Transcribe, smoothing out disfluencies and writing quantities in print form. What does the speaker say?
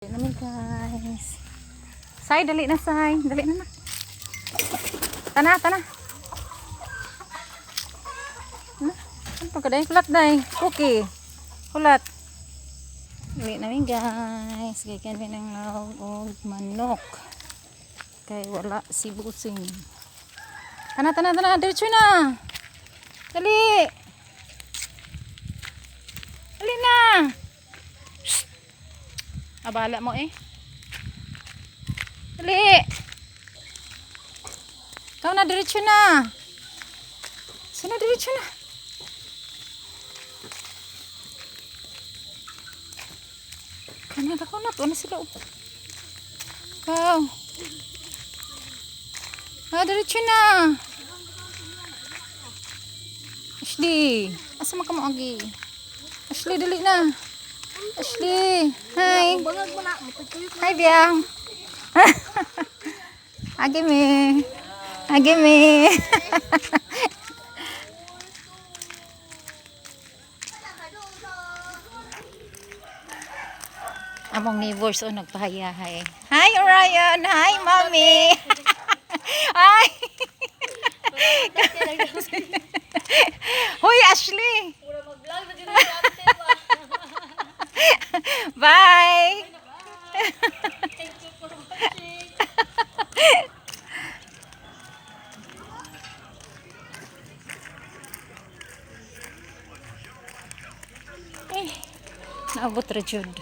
Dali guys. Say, dali na, Say. Dali na na. Tana, tana. Huh? Ano pa ka, day? Kulat, day. Cookie. Kulat. Dali namin, guys. Gikan mi ng laog og manok. Kay wala si Busing. Tana, tana, tana. Diretso na. Dali. Dali na. Shh. Abala mo eh. Dali. Ikaw na, diretso na. Sino, diretso na? Kanada ko na. Tuwa na sila. Oh. Ikaw. Ah, diretso na. Ashley. Asa man ka mo, Agi? Ashley, dali na. Ashley. Hi. Bangag mo na, mapagkuyot. Hi, Biang. Agi me. Agi me. Among neighbors oh nagpahayahay. Hi, Orion. Hi, Mommy. Hi. Hoy, Ashley. Mura mag-vlog na dito sa ate ba. Bye. Thank you for watching. Eh, naabot ra jud.